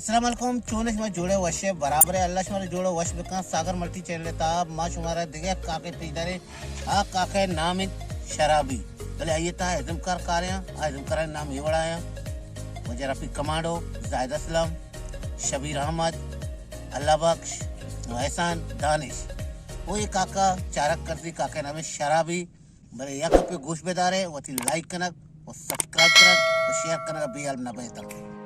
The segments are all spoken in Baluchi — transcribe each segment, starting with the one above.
السلام علیکم، چون ئے شما؟ جوڑ ئے، وش ئے، برابر ئے؟ اللہ شمارا جوڑ ءُ وش بکن۔ ساگر ملٹی چینل ءِ تہا ما شمارا دگہ کاکے پیش داریں۔ آ کاکے ءِ نام انت شرابی، بلے آئی ءِ تہا ازمکار کاریاں۔ آ ازمکارانی نام اے وڑا آیاں: وجہ رفیق کمانڈو، زاہد اسلم، شبیر احمد، اللہ بخش، احسان، دانش۔ او اے کاکا چارگ کرزی، کاکے ءِ نام انت شرابی۔ بلے یک گپے گوش بدارے، وتی لائک کنگ ءُ سبسکرائب کنگ ءُ شیئر کنگ ءَ بے ہیال نہ بئے تاں۔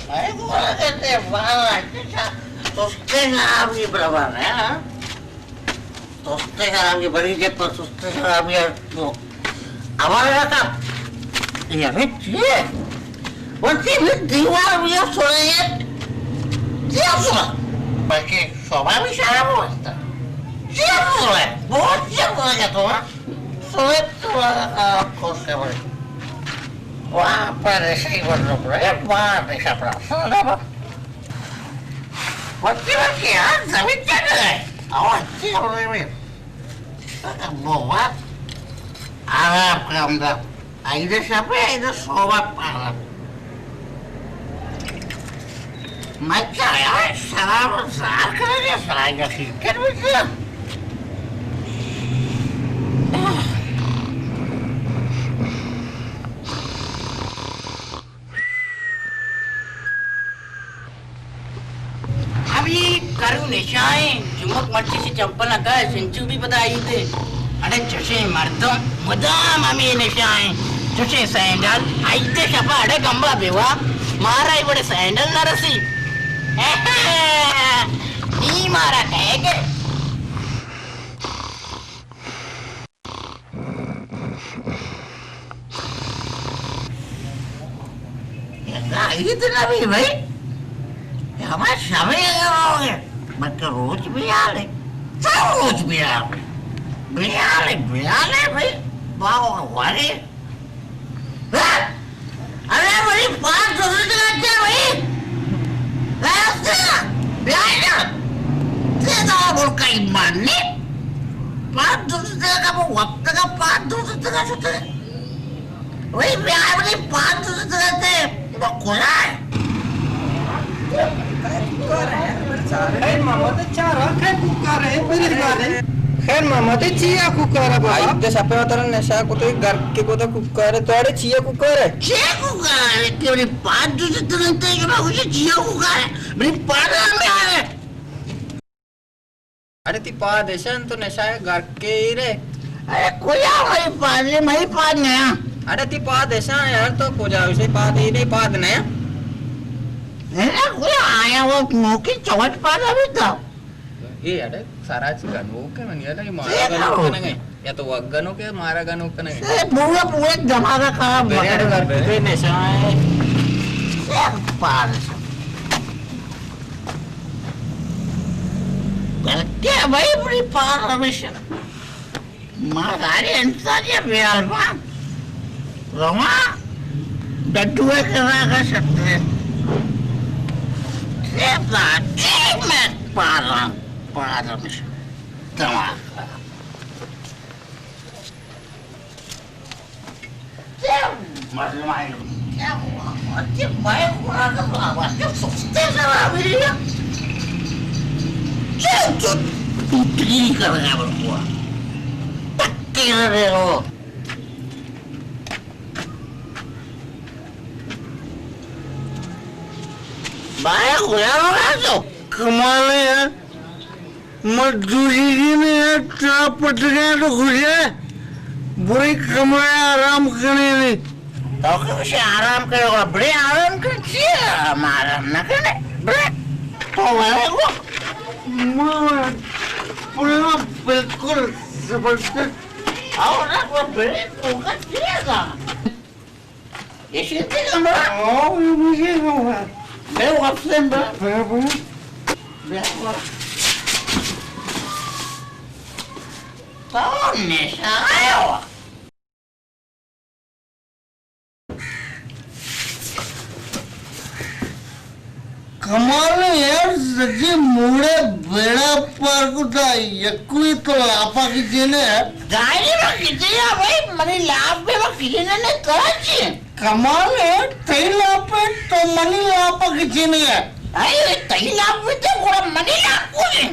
اے گورا کہتے بابا، سستے شرابی برابر ہے، ہاں؟ سستے شرابی بڑی جب پر سستے شرابی ہے تو ہمارا کا یہ بھی چیئے؟ وتی بھی دیوار بھی سوئے، کیا سوئے؟ بلکہ صبح بھی شراب ہوتا، کیا سوئے؟ بہت کیا سوئے تو، ہاں؟ سوئے تو، آ، آ، کھوس کے بڑے۔ وہاں پر ایسے ہی بندوق رہے، وہاں ہمیشہ اپنا سونا با۔ وتی وتی ہر زمین جگہ ہے۔ اور اچھی ہو رہی ہے۔ بہت آرام کا اندر۔ عید شب ہے، عید صحبت پارا۔ مچا یار، شراب زار کرے، سرائے کا شرکت بھی کیا؟ ہمے کرو نشائیں، چمک مرچی سے چمپل نہ کائے، سنچو بھی پدا عید ہے۔ اڑے چشیں مردم مدام ہمے نشائیں، چشیں سینڈل، عید شپا اڑے گمبا بیوا، مارا ای بڑے سینڈل نہ رسی۔ ای مارا کہے گے۔ عید نہ بی بھائی، ہما شبے اگر ہوگے، بلکہ روچ بیال ہے، سب روچ بیال ہے، بیال ہے، بیال ہے بھائی، باو ورے۔ ارے بھائی، پانچ سو روپے کا کیا بھائی؟ راستہ بیا نا۔ تے تو بول کا ایمان نے۔ پانچ سو روپے کا وہ وقت کا پانچ سو روپے کا چھوٹے۔ وہی بیا بھائی، پانچ سو روپے کا تے وہ کھلا ہے۔ خیر ماما، تو چارا کھے کوکار ہے، میرے گھر ہے۔ خیر ماما، تو چیا کوکار ہے بابا؟ آئی تے شپے وتر نشا کو تو گھر کے کو تو کوکار ہے، تو اڑے چیا کوکار ہے؟ چیا کوکار ہے؟ کہ میری پاد دوسرے طرح تے کہ میں اسے چیا کوکار ہے؟ میری پاد میں آ رہے۔ اڑے تی پاد ایشان تو نشا ہے گھر کے ہی رے۔ اڑے کجا بھائی پاد ہے؟ میں پاد نیا۔ اڑے تی پاد ایشان یار تو کجا اسے پاد ہی نہیں، پاد نیا۔ اڑے کجا آیا وہ موکی چوٹ پاد ابھی تو۔ اے اڑے سراج گنوک ہے منی اڑے مارا گنوک کنگے۔ یا تو وگ گنوک ہے مارا گنوک کنگے۔ اے پورا پورا دماغ خراب بغیر کر دے۔ نشا ہے۔ اے پاد۔ گھر کے بھائی بڑی پار ہمیشہ۔ ما داری انسان یہ بیار ما۔ رواں ڈڈو ہے کہ راگا شکتے۔ سیب دا، ٹھیک میں پار رہا ہوں، پار ہمیشہ۔ دماغ خراب۔ بھائی خدا رو تو کمال ہے یار۔ مزدوری کی نہیں ہے، چا پٹکا تو خوش ہے۔ بری کمرہ آرام کرنے نہیں۔ تو کہ اسے آرام کرے گا، بڑے آرام کر چیے؟ ہم آرام نہ کرنے۔ بڑے تو وہ ماں پورا بالکل زبردست۔ اور وہ بڑے تو کا چیے گا؟ یہ شیتی کمرہ؟ ہاں، یہ مجھے کمرہ۔ بے واسطے بے۔ بے، بے۔ بے واسطے۔ تو نشہ آیا ہوا۔ کمال یار، سجی موڑے بیڑا پار کتا، یکوئی تو لاپا کچینے۔ دائری با کچیا بھائی، منی لاپ بے با کچینے نے ترا چی؟ کمال ہے، تئی لاپ ہے تو منی لاپا کچینے ہے۔ اے، تئی لاپ بے تے گڑا منی لاپ کو جی؟